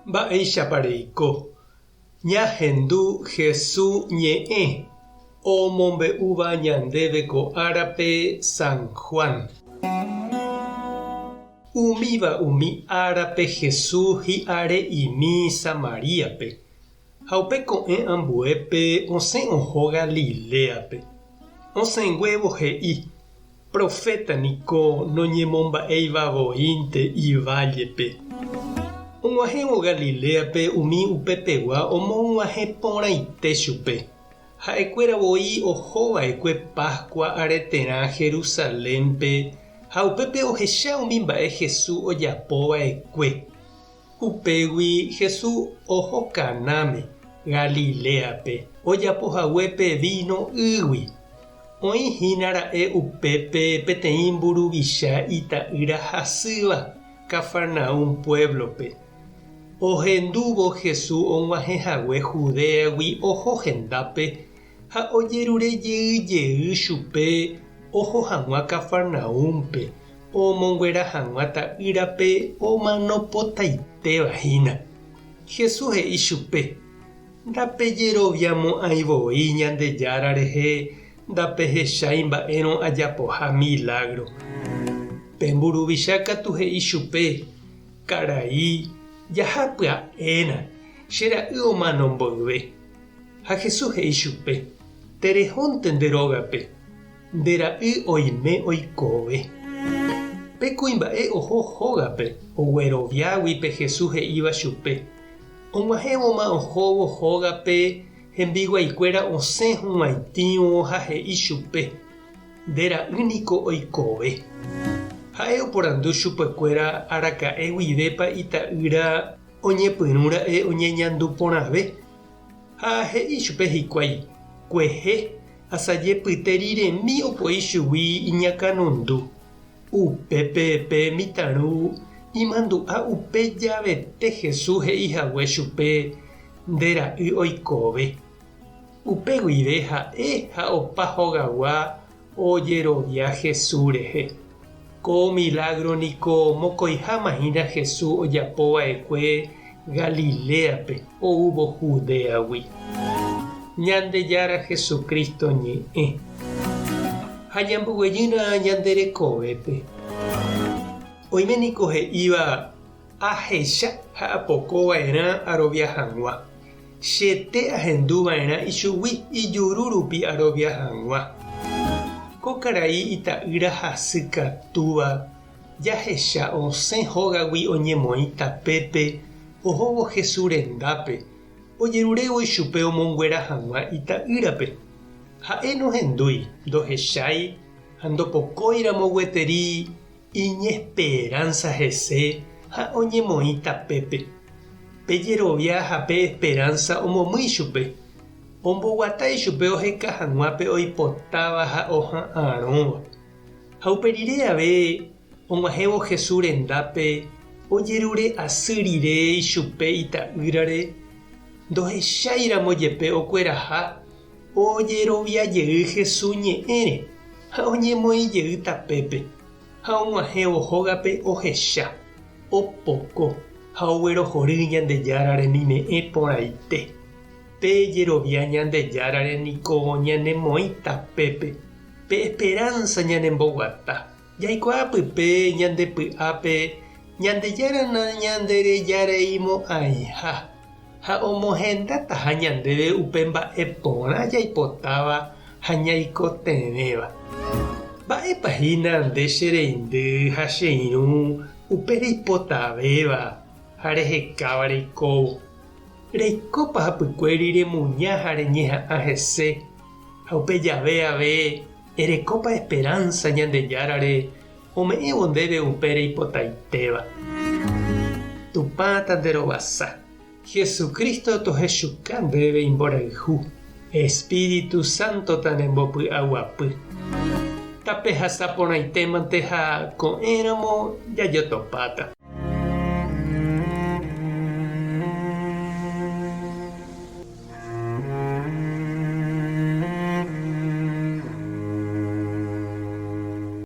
Mba'éichapa reiko? Ñahendu Hesu ñe'ẽ omombe'úva ñandéve ko árape San Juan. Umíva umi árape Hesu hi'are'imi Samaríape, ha upe ko'ẽ ambuépe osẽ oho Galiléape. Osẽnguévo he'i, Proféta niko noñemomba'éiva voínte ivállepe. Og̃uahẽvo Galiléape umi upepegua omog̃uahẽ porãite chupe. Ha'ekuéra voi oho va'ekue Páskua areterã Jerusalénpe ha upépe ohecha umi mba'e Jesús ojapo va'ekue. Upégui Jesús oho Canáme, Galiléape, ojapo haguépe víno ýgui. Oĩ hína ra'e upépe peteĩ mburuvicha ita'ýra hasýva Cafarnaúm puévlope. Ohendúvo Jesús og̃uahẽ hague Judéagui oho hendápe ha ojerure jey jey chupe oho hag̃ua Cafarnaúmpe omonguera hag̃ua ta'ýrape omanopotaitéva hína. Jesús he'i chupe, Ndapejeroviamo'ãi voi Ñandejára rehe ndapehechái mba'érõ ajapoha milágro. Pe mburuvicha katu he'i chupe, Karai, jaha pya'éna, che ra'y omano mboyve. Ha Jesús he'i chupe, Terehónte nde rógape, nde ra'y oime oikove. Pe kuimba'e oho hógape ogueroviágui pe Jesús he'íva chupe. Og̃uahẽvoma ohóvo hógape hembiguaikuéra osẽ hug̃uaitĩvo ha he'i chupe, Nde ra'y niko oikove. Ha'e oporandu chupekuéra araka'e guivépa ita'ýra oñepyrũ ra'e oñeñandu porãve. Ha he'i chupe hikuái, Kuehe, asaje pyte riremi opoi chugui iñakãnundu. Upépe pe mitãru imandu'a upe javete Jesús he'i hague chupe, Nde ra'y oikove. Upe guive ha'e ha opa hogagua ojerovia Jesús rehe. Ko milágro niko mokõiháma hína Jesús ojapo va'ekue Galiléape oúvo Judéagui. Ñandejára Jesucristo ñe'ẽ. Ha ñamboguejýna ñande rekovépe. Oime niko he'íva, Ahecha ha apoko va'erã arovia hag̃ua. Chete ahendu va'erã ichugui ijuru rupi arovia hag̃ua. Ko karai ita'ýra hasy katúva jahecha osẽ hógagui oñemoĩ tapépe ohóvo Jesús rendápe, ojerurévo ichupe omonguera hag̃ua ita'ýrape. Ha'e nohendúi, ndohechái ha ndopokóiramo gueteri iñesperánsa hese ha oñemoĩ tapépe. Pe jerovia ha pe esperánsa omomýi chupe, omboguata ichupe oheka hag̃ua pe oipotáva ha oha'arõva. Ha upe rire ave og̃uahẽvo Jesús rendápe ojerure asy rire ichupe ita'ýrare, ndohecháiramo jepe okueraha ojerovia jey Jesús ñe'ẽre ha oñemoĩ jey tapépe, ha og̃uahẽvo hógape ohecha, opoko ha oguerohory Ñandejára remime'ẽ porãite. Pe jerovia Ñandejárare niko ñanemoĩ tapépe, pe esperánsa ñanemboguata. Jaikuaa pype ñande py'ápe Ñandejára nañanderejareimo'ãiha ha omohendataha ñandéve upe mba'e porã jaipotáva ha ñaikotevẽva. Mba'épa hína nde che reindy ha che irũ upe reipotavéva ha rehekáva reikóvo? Reikópa hapykuéri remuña ha reñeha'ã hese, ha upe jave ave erekópa esperánsa Ñandejárare ome'ẽvo ndéve upe reipotaitéva. Tupã tanderovasa. Jesucristo tohechuka ndéve imborayhu, Espíritu Santo tanembopy'aguapy. Tapehasa porãitémante ha ko'ẽramo jajotopáta.